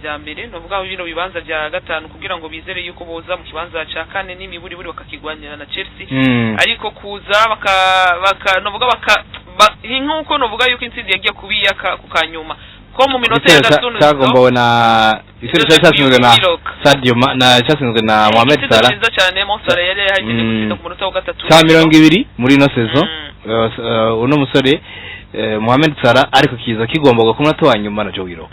Vya mbere novuga bino bibanza vya gatanu kugira ngo bizere yuko boza mu kibanza ca kane n'imiburiburi bakakigwanira na Chelsea, ariko kuza baka novuga baka ni nkuko novuga yuko intsinzi yagiye kubiyaka ku kanyuma ko mu minota ya gatunu. Cyagombowe na igitego cyari cyatsinzwe na Sadio na cyatsinzwe na Mohamed Igitego Salah cyiza cyane Mo Salah yari yagiye gutsinda ku munota wa gatatu. Cya 20 muri ino saison. Uno musore Mohamed Salah, ariko kiza kigomborwa ku munota wa nyuma na Joe Willock.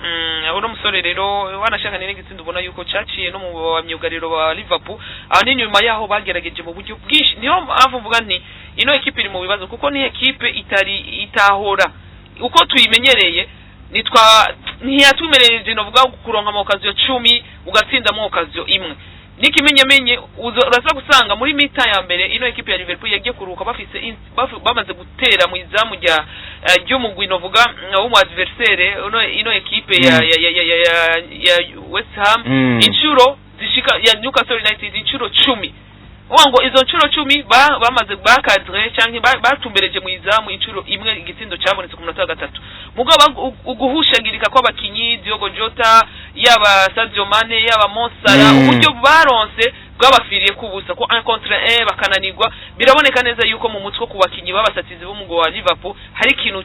Uno musore rero wanashaka ni n'igitsinda ubona yuko caciye no mu bamyugariro ba Liverpool aho ni nyuma yaho bagerageje mu buryo bwinshi. Niyo mpamvu mvuga nti ino ekipe iri mu bibazo, kuko ni ekipe itari itahora uko tuyimenyereye. Nitwa ntiyatumerereje novuga kuronka ama occasion 10 ugatsindamo occasion imwe. N'ikimenyamenye uraza gusanga muri mi-temps ya mbere ino ekipe ya Liverpool yagiye kuruhuka bafise bamaze gutera mu izamu rya ry'umugwi novuga w'umu adversaire, ino ekipe ya ya West Ham inshuro zishika, ya Newcastle United, inshuro 10. Uvuga ngo izo nshuro 10 bamaze bakadre canke batumbereje mu izamu inshuro imwe, igitsindo cyabonetse ku munota wa gatatu. Mugabo uguhushagirika kw'abakinyi, Diogo Jota, yaba Sadio Mane, yaba Mo Salah, uburyo baronse bwabafiriye kubusa ko 1 contre 1 bakananirwa. Biraboneka neza yuko mu mutwe ku bakinyi b'abasatizi b'umugwi wa Liverpool hari ikintu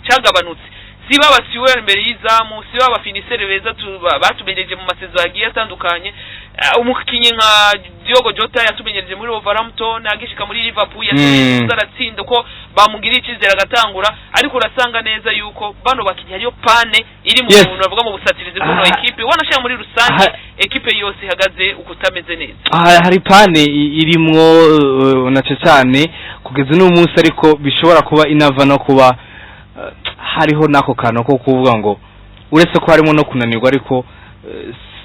cagabanutse. Si babasiwe imbere y'izamu, si baba finisseurs beza batumenyereje mu masezo agiye atandukanye. Umukinyi nka Diogo Jota yatumenyereje muri Wolverhampton, agishika muri Liverpool yatumenyereje aratsinda ko bamugiriye icyizere agatangura, ariko urasanga neza yuko bano bakinyi hariyo panne iri mu bavuga mu busatirizi bw'ino ekipe. Wanashaka muri rusange ekipe yose ihagaze ukutameze neza. Hari panne irimwo na cyane kugeza n'uyu munsi, ariko bishobora kuba inava no kuba hariho n'ako kantu ko kuvuga ngo uretse ko harimo no kunanirwa, ariko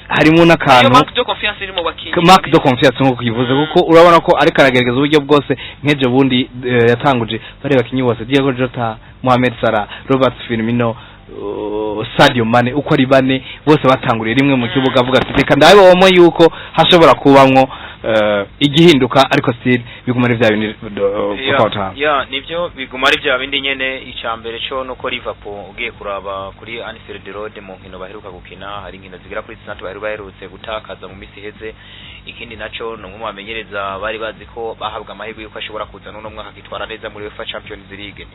harimo iyo n'akantu manque de confiance iri mu bakinyi. Manque de confiance nk'uko ukivuze, kuko urabona ko ariko aragerageza uburyo bwose. Nk'ejo bundi yatanguje bari bakinyi bose, Diogo Jota, Mohamed Salah, Robert Firmino, Sadio Mane, uko ari bane bose batanguriye rimwe mu kibuga, avuga ati reka ndabibonye yuko hashobora kubamwo igihinduka, ariko still biguma ari vya bindi kuko. Ya, nibyo, biguma ari bya bindi nyene. Icya mbere cyo nuko Liverpool ugiye kuraba kuri Anfield Road mu nkino baheruka gukina, hari inkino zigera kuri zitandatu bari baherutse gutakaza mu minsi iheze. Ikindi naco ni umwe mu bamenyereza bari bazi ko bahabwa amahirwe yuko ashobora kuza n'uno mwaka akitwara neza muri UEFA Champions League.